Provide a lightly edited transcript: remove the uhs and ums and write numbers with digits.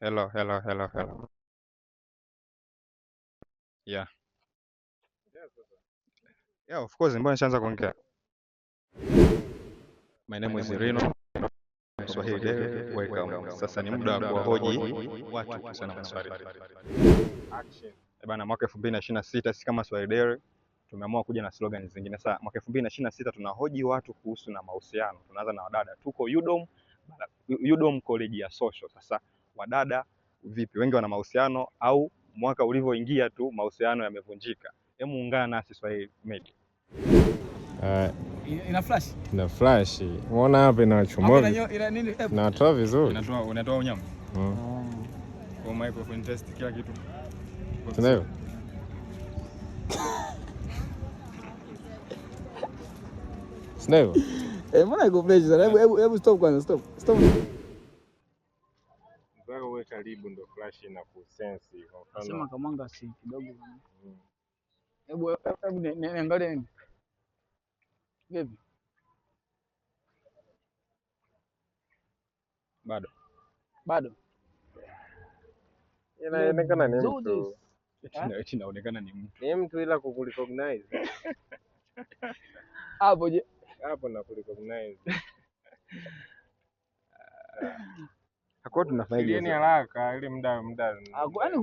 Hello, hello, hello, hello. Yeah. Yeah, of course, mbona nishaanza kuongea? My name is Rino, Swahili Daily. Welcome. Sasa ni muda wa kuwahoji watu kuhusiana na maswali. Action. Eh bana, mwaka 2026 sisi kama Swahili Daily tumeamua kuja na slogan zingine. Sasa mwaka 2026 tunahoji watu kuhusu na mahusiano. Tunaanza na wadada. Tuko UDOM, UDOM College ya Social. Sasa wadada vipi? Wengi wana mahusiano au mwaka ulivyoingia tu mahusiano yamevunjika? Hebu ungana nasi Swahili Media. Ina flash. Ina flash. Umeona hapa inachomoa. Hapo ina nini? Inatoa vizuri. Unatoa unyama. Mm. Kwa microphone test kila kitu. Ndio. Ndio. Eh, mbona iko fresh sana? Hebu hebu hebu stop kwanza, stop. Stop. Mpaka uwe karibu ndo flash inakusense kwa mfano. Sema kama mwanga si kidogo. Hebu hebu niangalie nini? Vipi? Bado. Bado. Inaonekana ni Do mtu. this. Eti inaonekana ni mtu. Ni mtu ila kukurecognize. Hapo je. Hapo na kurecognize. Hakuwa tunafanya Fikirini haraka ili muda muda. Yaani